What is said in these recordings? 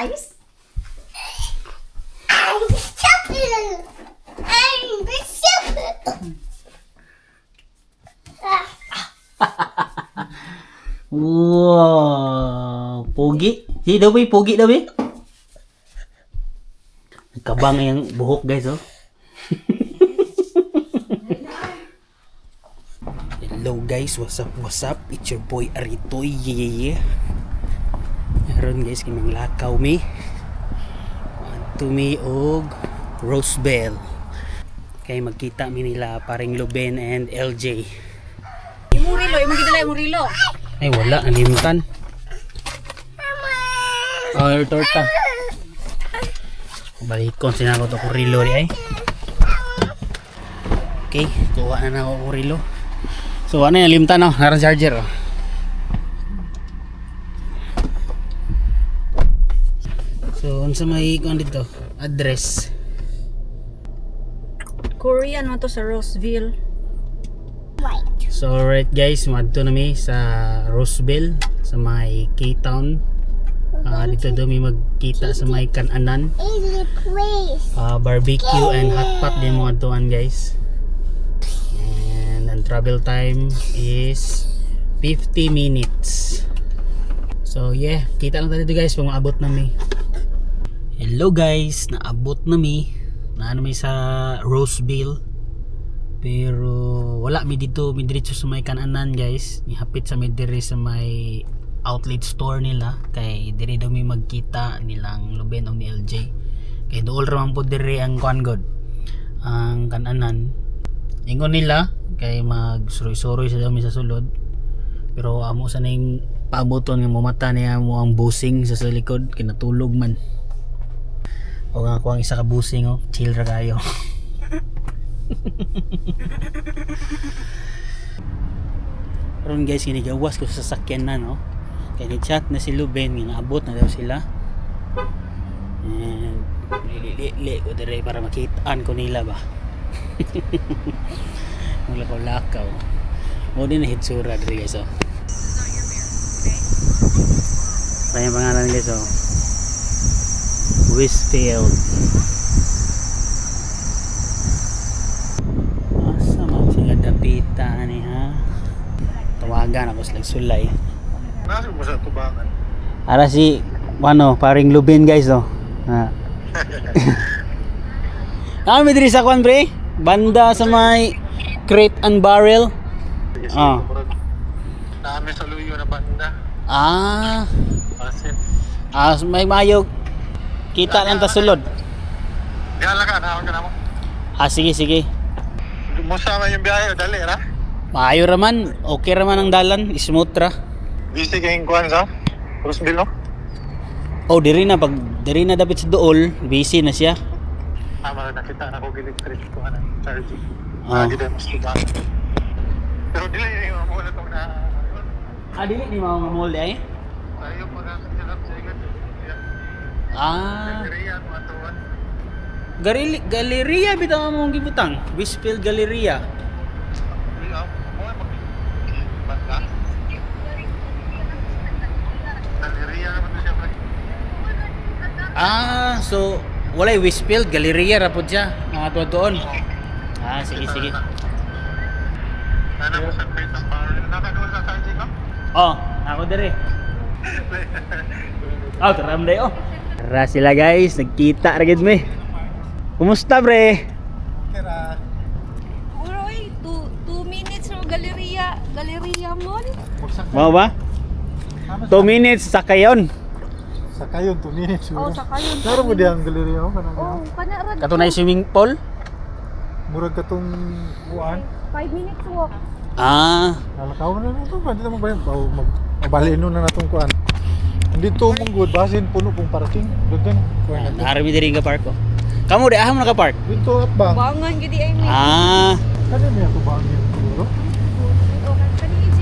Nice. I'm super. I'm super. Wow, pogi. Si daw ba, pogi daw ba? Nagkabang yung buhok, guys, oh. Hello guys, what's up, what's up? It's your boy Aritoy, yeah. Meron guys, kimang lakaw mi. Adto mi og Rosebell. Kay magkita mi nila paring Luben and LJ. Imong rilo, imong gidala imong rilo. Ay wala, nalimtan. Oh, torta. Balikon sinako to kurilo ri ay. Okay, kuha na na ako kurilo. So ano yung limtan no? Naran charger oh. So unsa may kuan dito? Address. Korean man to sa Roseville. White. So alright guys, madto na mi sa Roseville sa may K-Town. Ah, dito daw mi magkita sa may Kananan. In the place. Barbecue and hot pot din mga tuan guys. And ang travel time is 50 minutes. So yeah, kita lang tayo dito guys pag maabot na mi. Hello guys, naabot na mi. Naano mi sa Roseville. Pero wala mi dito, mi diretso sa may kananan guys. Nihapit sa mi diri sa may outlet store nila kay diri daw mi magkita nilang Luben og ni LJ. Kay duol ra man po diri ang kuan god. Ang kananan. Ingon nila kay magsuroy-suroy sa daw mi sa sulod. Pero amo sa ning paaboton nga mumata niya mo ang busing sa likod kay natulog man. O nga ako ang isa ka busing oh, chill ra kayo. Karon guys, ginigawas ko sa sasakyan na no. Kay ni chat na si Luben, ginaabot na daw sila. And lili ko dire para makitaan ko nila ba. Maglakaw-lakaw. Mo din na hitsura dire guys oh. Kaya pangalan guys oh. Westfield. Asa man sila dapita ni ha? Tawagan ako sila sulay. Nasa mo sa tubangan? Ara si ano, paring Lubin guys oh. Ha. Ah, may diri sa kwan pre. Banda sa may Crate and Barrel. Sige, sige, Ah. murag. Naami sa luyo na banda. Ah, Asin. ah may mayog. Kita lang ta sulod. Gala ka, nawag ka na mo. Ah, sige sige. Musa man yung biyahe, dali ra. Maayo ra man, okay ra man ang dalan, smooth ra. Busy kayong kuan sa Roseville, no? Oh, diri na pag diri na dapit sa duol, busy na siya. Tama na nakita na ko electric ko ana charging. Ah. Ah, gid mas tubangan. Pero dili yung mo na tong na Ah, dili ni mao mall ay. tayo pa ka sa sa igat. Ah, Galleria mo atuan. Galleria bitaw ang mong gibutang. Westfield Galleria. Dili ah, mo mag banda. Galleria naman to siya pre. Ah, so walay Westfield Galleria ra pud siya. Mga tuwa doon. Ah, sige sige. Nana mo sa crate ang barrel. Nakadoon sa charging no? Oh, ako dire. Oh, tara mo oh. Tara sila guys, nagkita ra gid mi. Kumusta bre? Kira. Uroy, 2 minutes sa Galleria, Galleria Mall. Mao ba? 2 minutes sa kayon. Sa kayon, 2 minutes. Oh, sa kayon. Klaro mo di ang galleria ko kanang Oh, kana ra. Kato na swimming pool? Murag katong kuan. 5 minutes walk. Ah, Nalakaw na na ito. Pwede naman ba yun? Baw, mag, mabalino na natong kuan. Dito mong good basin puno pong parking. Doon din. Kuan na to. naarami diri nga park oh. Kamo di aham naka park. Dito at bang. Bangan gid ay mi. Ah, Kani may ako bang yun siguro?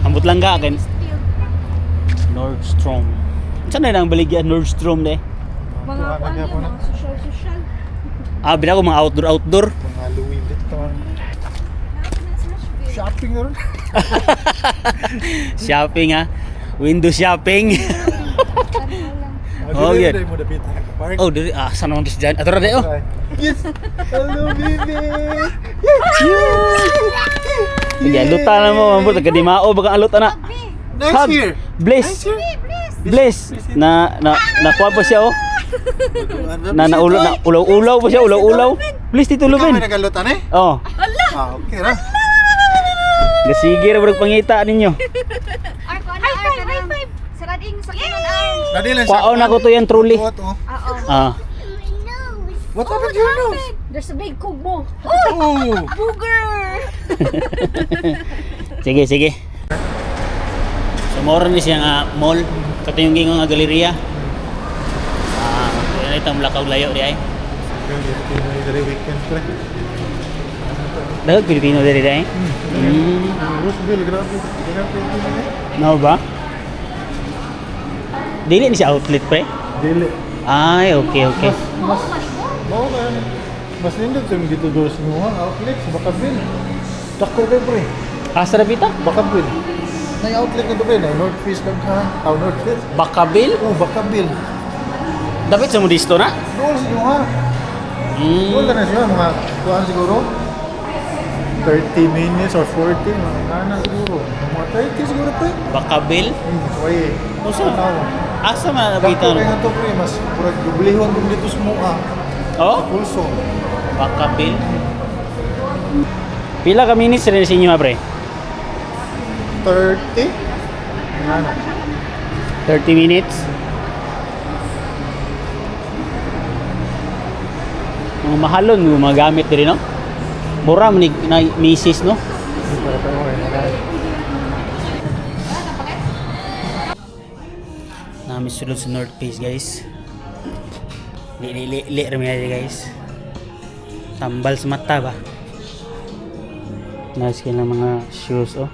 Ambot lang ka, kan? Nordstrom. Saan na ang baligya Nordstrom de? Mga Kuan na kuan gyapon yan, na. mga social social. Ah, bila ko mga outdoor outdoor. Mga Louis Vuitton. Shopping na rin. Shopping ah. Window shopping. Oh, dili yeah. mo dapit park. Oh, diri ah sa naman dyan. Ato ra di oh. Yes. Hello, baby. Sige, aluta na mo, mambot nagkadimao baka aluta na. Nice Hug. here. Bliss. Nice here. Bliss. Na na nakuha pa siya oh. Na naulo na ulaw-ulaw pa siya, ulaw-ulaw. Bliss dito Ikaw lubin. may nagalutan eh? Oh. Ah, okay ra. Gasige ra brog pangita ninyo. High five, high five. Sarading sa kanan ar. Dali lang siya. Kwaon ako to yan truly. What, oh? Oo. Ah. My nose. What happened to your nose? There's a big kubo. Oh! Booger! Sige, sige. So mao ni siya nga mall kato yung gingon nga galeria. Ah, kaya itong lakaw layo di ay. Dali weekend pre. Dagag Pilipino diri di ay. Roseville, grabe. Grabe Pilipino eh. No ba? Dili ni siya outlet pre. Dili. Ay, okay, okay. Mas, mao ka. Mas nindot sa dito doors mo ha, outlet sa Bakabil. Dako kay pre. Asa ra bita? Bakabil. Nay outlet na to pre, nay North Face lang ka. Ah, North Face. Bakabil? Oh, Bakabil. Dapat sa mo disto na? Doon sa inyo ha. Doon na siya mga kuan siguro. 30 minutes or 40, mga nana siguro. Mga 30 siguro pre. Bakabil? Sorry. Usa? Tao. Asa man Dako nabita kay no? nga to pre, mas murag dublihon kung dito sa mua. Oh? Pulso. Bakabil. Pila ka minutes rin sa inyo ha, pre? 30? Nana. 30 minutes. Mga mahalon yung mga gamit diri no? Mura man ni na, misis no? Hindi para tayo ay nana. Nami sulod sa North Face guys. Li li li li rami na guys. Tambal sa mata ba? Nice kaya ng mga shoes oh.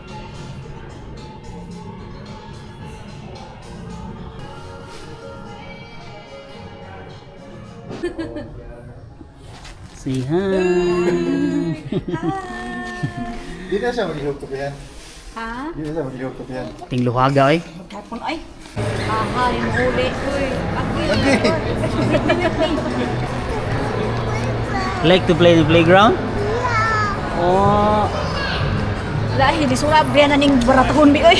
Say hi. Di na siya maglihok to yan. Ha? Di na siya maglihok to yan. Tingluhaga oy. Tapon ay. Aha, yung huli. Uy, Okay. Like to play in the playground? Oh, Lahi, di sura biya na ning baraton bi oy.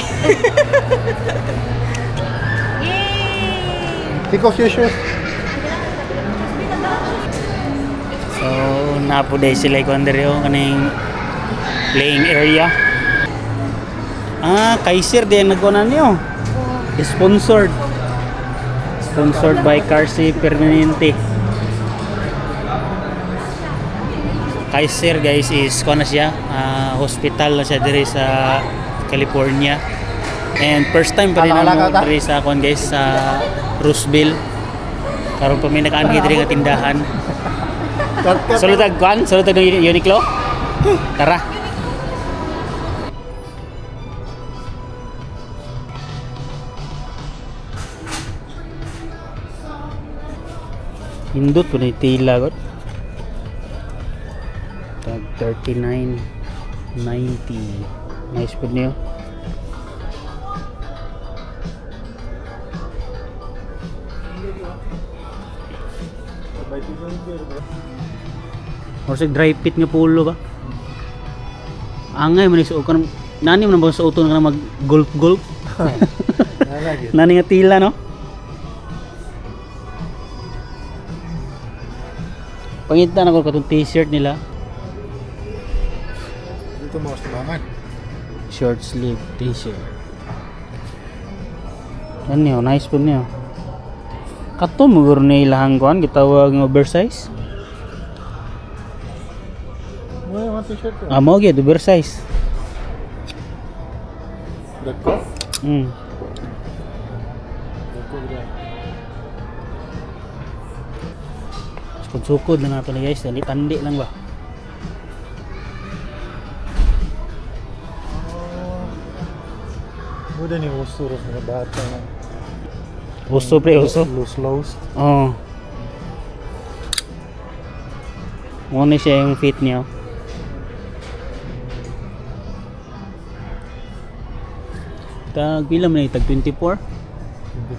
Yay! Take off your shoes. So, napo day sila ikuan diri oh kaning playing area. Ah, Kaiser di ang nagkunan niyo. Sponsored. Sponsored by Carsi Permanente. Kaiser guys is kuan na siya, ah, hospital na siya diri sa California. And first time pa rin Alala namo ka ta? diri sa kuan guys sa Roseville. Karon pa may nakaangi diri nga tindahan. Cut, cut. Sulod tag kuan, sulod tag Uniqlo. Tara. Hindot po na yung tila god. Tag 39.90. Nice po niyo. Or sa dry fit nga pulo ba? Angay man suot ka nani man ba suoton ka na mag golf golf? Nana, gyud. Nani nga tila no? Pangita na ko katong t-shirt nila. Dito mo sa tubangan. Short sleeve t-shirt. Ano yun, nice po niyo. Kato mo guro na ilahang kuan gitawag nga oversize. Mo yung mga t-shirt ko. Ah, mo gyud oversize. Dagko? Dagko gira. Sukod-sukod lang nato ni guys, dali tandi lang ba. Muda ni uso ro sa mga bata na. Uso pre, uso. Loose loose. Oo. Muna siya yung fit niya. Tag pila man ni tag 24?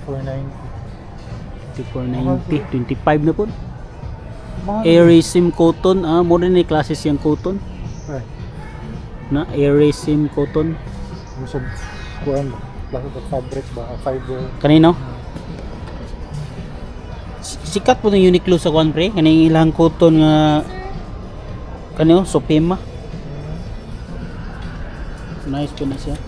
24.90. 24.90, 25 na po. Mahal. Airism cotton, mo rin ni klase siyang cotton. Ay, Na Airism cotton. gusto kuan ba? Klase of fabric ba? Ah, fiber. Kanino? Sikat po ng Uniqlo sa kwan pre, kaning ilang cotton nga kanino Supima. Nice po na siya.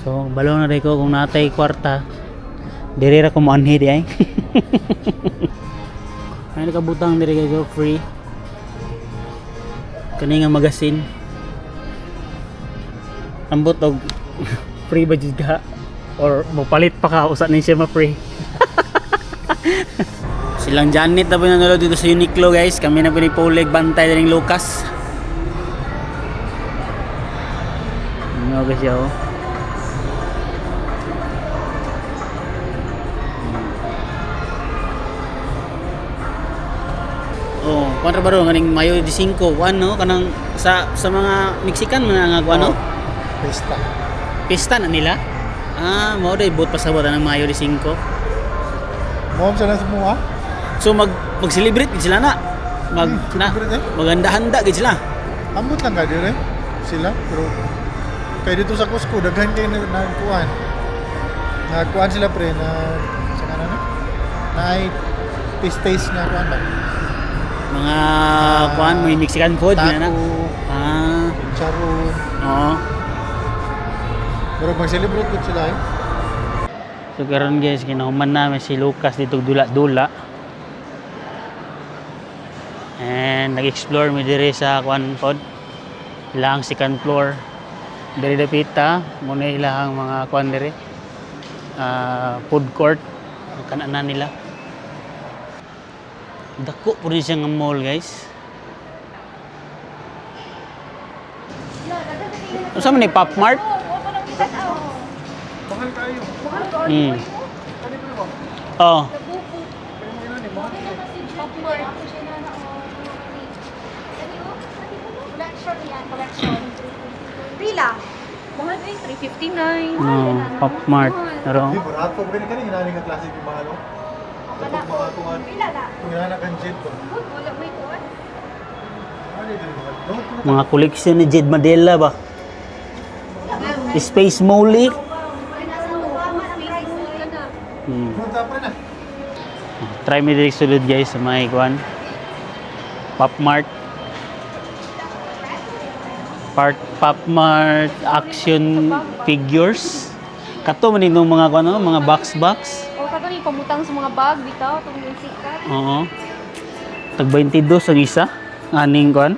So, balon na rin ko kung natay kwarta. Dire ra ko moanhi di ay. Ay nakabutang dire guys, oh, free. Kani nga magasin. Ambot og free ba jud ka or mopalit pa ka usa ni siya ma-free. Silang Janet na po nanonood dito sa Uniqlo, guys. Kami na po ni Pauleg bantay din Lucas. Ano ba siya, oh? Oh, kuan ra ba ro kaning Mayo 15, kuan no kanang sa mga Mexican man nga kuan no? Oh, Pesta. Pista na nila. Ah, mao day bot pasabot ng Mayo 15. Mom sa nasa mo ah. So mag-celebrate gid sila na. Mag na, Celebrate eh. maganda-handa gid sila. Ambot lang ka dire sila pero kay dito sa Cusco daghan kay na nagkuan. Nagkuan sila pre na sa kanan na. Naay taste taste nga kuan ba? Mga kuan, mga Mexican food na na. Taco, Ah, chicharon. oo. Pero mag-celebrate gud sila eh. So karon guys, ginahuman namin si Lucas dito dula-dula. And nag-explore mi diri sa kuan pod. Ilang second floor. Diri dapita, muna ilahang mga kuan diri. Ah, food court ang kananan nila. Dako po rin siya nga mall, guys. Unsa man ni Pop Mart? Mahal kayo. Oh. Pila? Mahal ba yung 359? No, Pop Mart. Pero Di barato ba kani inani nga klase yung mahal oh. Wala ko. Pila na? Kung inana kang jet ba? Good, wala may kuwan. Ano diri mahal? No, mga koleksyon ni Jed Madela ba? Space Molly. Punta pre na. Try mi diri sulod guys sa may kuan. Pop Mart. Part Pop Mart action figures. Kato man nindong mga kuan no, mga box box. O kato ni pamutang sa mga bag bitaw tong yung sikat. Oo. Tag 22 ang isa aning kuan.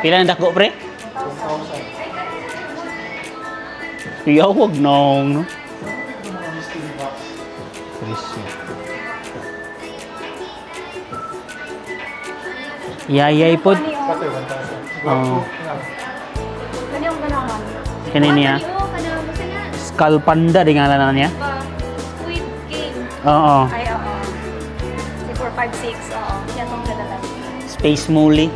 Pila na dako pre? 1,000. Iyawag nong no. Mga mystery box. Presyo. Yayay pod. Kato 1,000. Oo. Kani ang ganahan. Kani niya. Oh, kana basta na. Skull Panda di ngalan na niya. Ba, Squid Game. Oo. Ay, oo. Si 456, oo. Siya tong dala. Space Molly.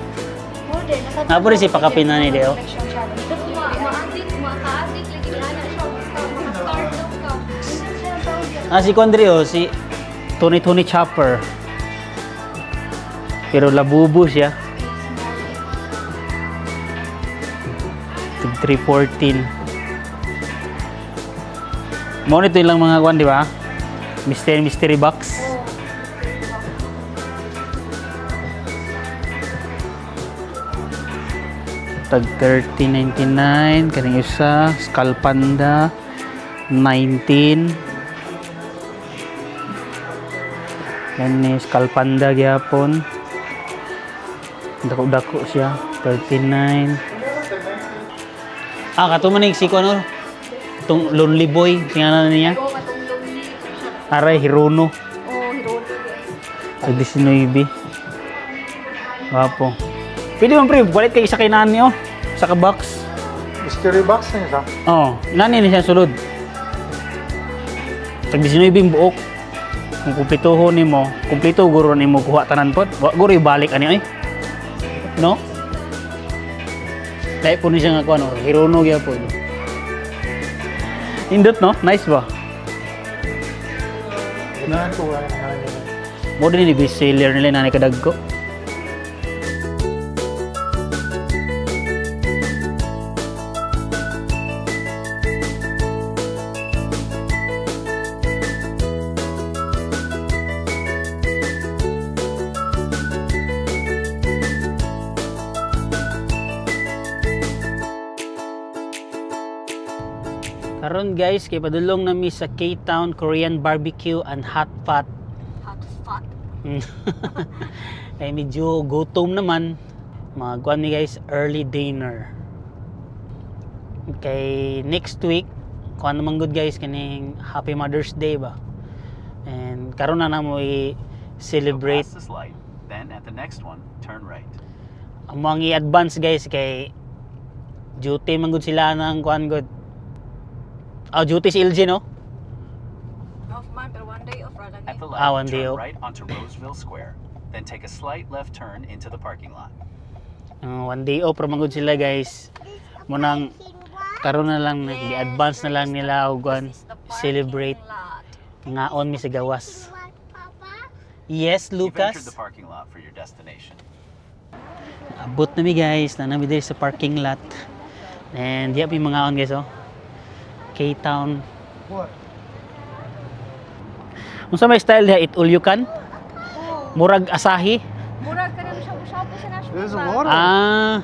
Ah, pwede si pakapin na ni Deo. Ma-addict, lagi na siya. Basta maka-start daw ka. Ah, si Condre oh, si Tony Tony Chopper. Pero labubo siya. Tig 314. Mo nito ilang mga kwan, di ba? Mystery Mystery Box. Tag 30.99 kaning isa, Skull Panda 19. Yan ni Skull Panda gyapon. Dako-dako siya, 39. Ah, kato man si ko ano? Itong Lonely Boy, tingnan niya. Oo, katong lonely. Aray, Hirono. Oo, Hirono. Tag 19. Wapo. Pwede man pre, balit kay isa kay nani oh. Sa ka box. Mystery box na isa. Oo, nani ni siya sulod. Tag 19 ang buok. Kung kumplituhon nimo, kumplito guro nimo kuha tanan pod. Wa guro ibalik ani ay. No? Lahi po ni siya nga kuan, no? Hirono gyapon. Indot, no? Nice ba? Ganahan ko wala ganahan nila. Mo din ni best seller nila nanay kadagko. Karon guys, kay padulong nami sa K-Town Korean Barbecue and Hot Pot. Hot fuck. Ay medyo gutom naman. Magkuan mi guys, early dinner. Kay next week, kuan naman good guys kaning Happy Mother's Day ba. And karon na namo i-celebrate. Go past this light, then at the next one, turn right. Amo ang i-advance guys kay duty man gud sila ng kuan good. Ah, duty si LG, no? Off man, pero one day off ra lang At eh. the light, Ah, one day turn off. right onto Roseville Square, then take a slight left turn into the parking lot. One day off ra man gud sila guys. Munang karon na lang i-advance na lang nila og kuan This is the parking celebrate lot. ngaon mi sa gawas. What, Papa? Yes, You've entered Lucas. the parking lot for your destination. Abot na mi guys, na nami diri sa parking lot. And diya mi mga on guys oh. K-Town. What? Unsa may style diha it all you can? Murag asahi. Murag ka na siya usap sa national There's a park. water. Ah.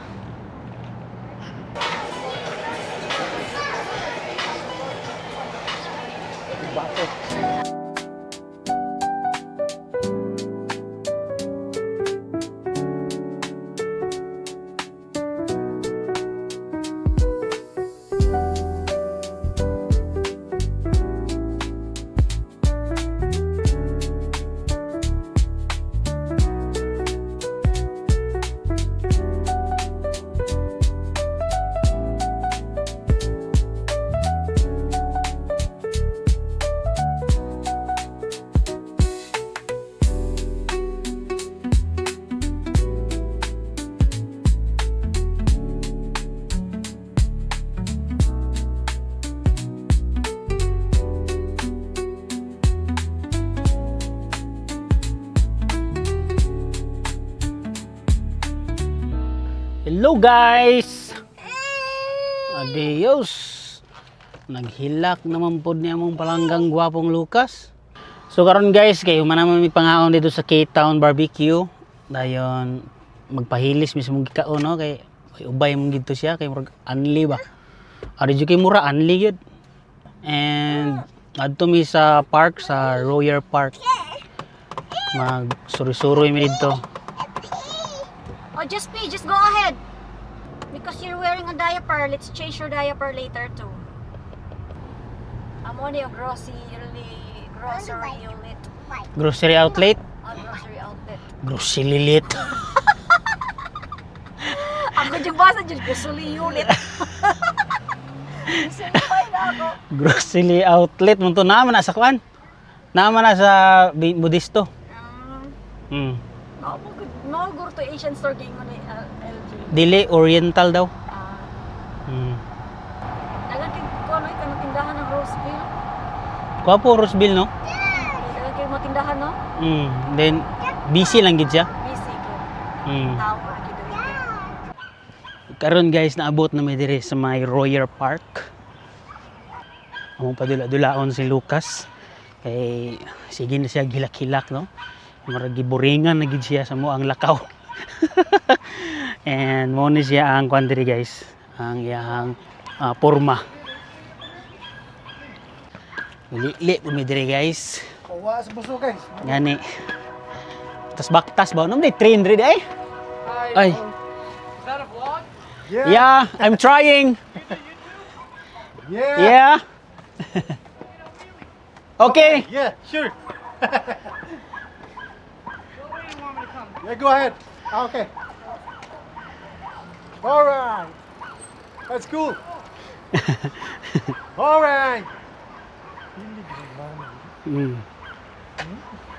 Hello guys. Adios. Naghilak naman pod niya mong palanggang gwapong Lucas. So karon guys, kay human naman mi pangaon dito sa K-Town Barbecue. Dayon magpahilis mismo gikaon no kay kay ubay mong gidto siya kay murag anli ba. Ari jud kay mura anli gyud. And adto mi sa park sa Royer Park. Mag suri-suroy mi didto. Oh, just pee. Just go ahead. Because you're wearing a diaper, let's change your diaper later too. Amo ni yung grocery grocery unit. Grocery outlet. Ah, grocery outlet. Grocery lit. Ako dyan ba sa dyan? Grocery unit. Sinipay na ako. Grocery outlet mo to naman na sa kuan. Naman na sa Budisto. No, no, go to Asian store gingon ni LG. Dili Oriental daw. Ah, Dagan kay kuno ay kanang tindahan ng Roseville. Kuha po Roseville no. Dagan kay mga tindahan no. Then busy lang gid siya. Busy ko. Tao ra gyud diri. Karon guys naabot na mi diri sa may Royer Park. Among padula-dulaon si Lucas kay sige na siya gilak-hilak no. Murag giburingan na gid siya sa mo ang lakaw. And mo ni siya ang kuan diri guys, ang iyang porma. Lili po mi diri guys. Kawa sa buso guys. Gani. Tas baktas ba? Nung may train diri di ay. Ay. Yeah. Yeah, I'm trying. Yeah. Yeah. Okay. Yeah, sure. Yeah, go ahead. Ah, okay. All right. That's cool. All right. Hindi ko sila.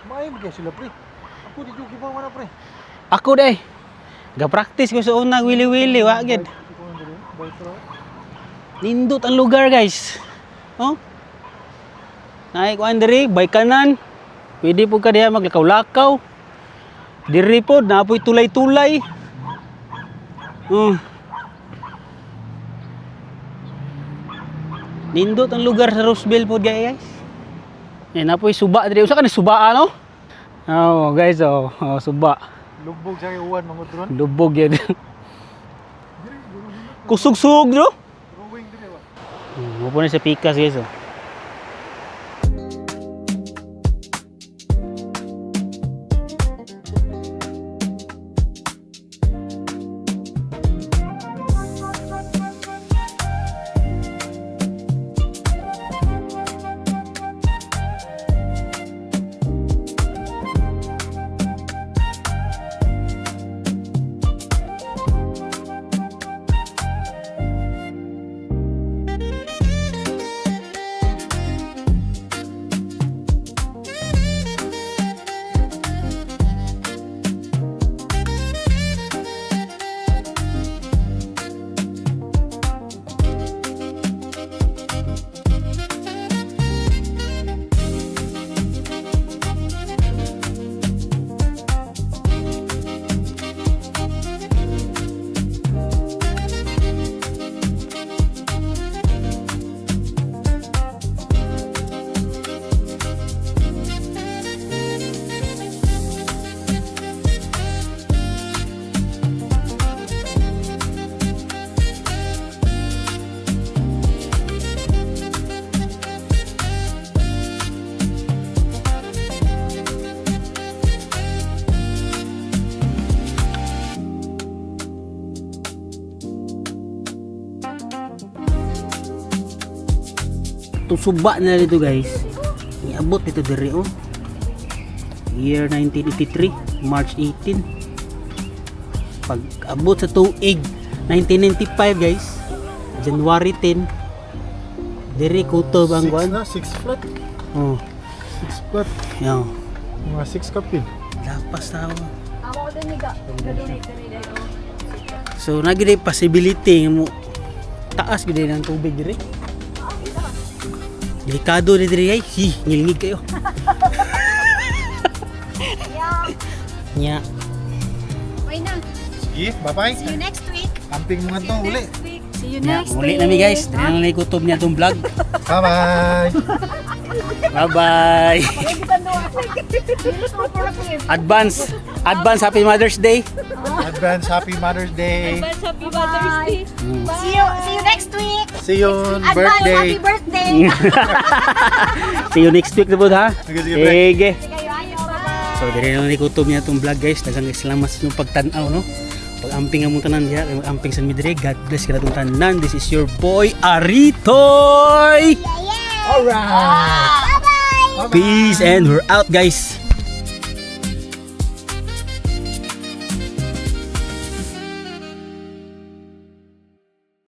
Maayo ba sila pre? Ako di joke ba pre? Ako day. Ga-practice ko sa una, wili-wili, wa gid. Bike route. Nindot ang lugar, guys. Oh. Naay kuan diri, bay kanan. Pwede po ka diha maglakaw-lakaw. Diri po, napoy tulay-tulay. Oh. Nindot ang lugar sa Roseville po, guys. Eh, napoy suba diri. Usa ka ni suba ano? Oh, guys, oh, oh suba. Lubog sa uwan mga drone. Lubog yan. Kusugsug, bro. Rowing dire ba? Mo na sa pikas, guys, oh. Tusuba na dito, guys. Iabot dito diri, oh. Year 1983, March 18. Pag abot sa tuig 1995, guys. January 10. Diri kutob ang Six kuan. na, six flat. Oh. Six flat. Yo. Mga six kapin. Lapas tao. Amo ko din niga. Gadonate diri dai. So nagidi possibility nga mo taas gid ng tubig diri. Delikado ni diri ay. Hi, ngilngig kayo. Yeah. Nya. Okay na. Sige, bye-bye. See you next week. Amping mga to uli. Week. See you Nya, next muli week. nami, guys. Diri na lang kutob niya tong vlog. Bye-bye. Bye-bye. Advance. Advance Happy Mother's Day. Advance Happy Mother's Day. Happy Mother's Day. See you next week. See you on Advance birthday. happy birthday. See you next week na po ha. Sige, sige, pre. Sige. Kayo, ayo. Bye. So diri na lang kutob niya tong vlog, guys. Daghang salamat sa inyong pagtan-aw, no. Pag-amping among tanan diha, kay mag-amping sa mi diri. God bless kanatong tanan. This is your boy Aritoy. Alright. Bye-bye. Peace and we're out, guys.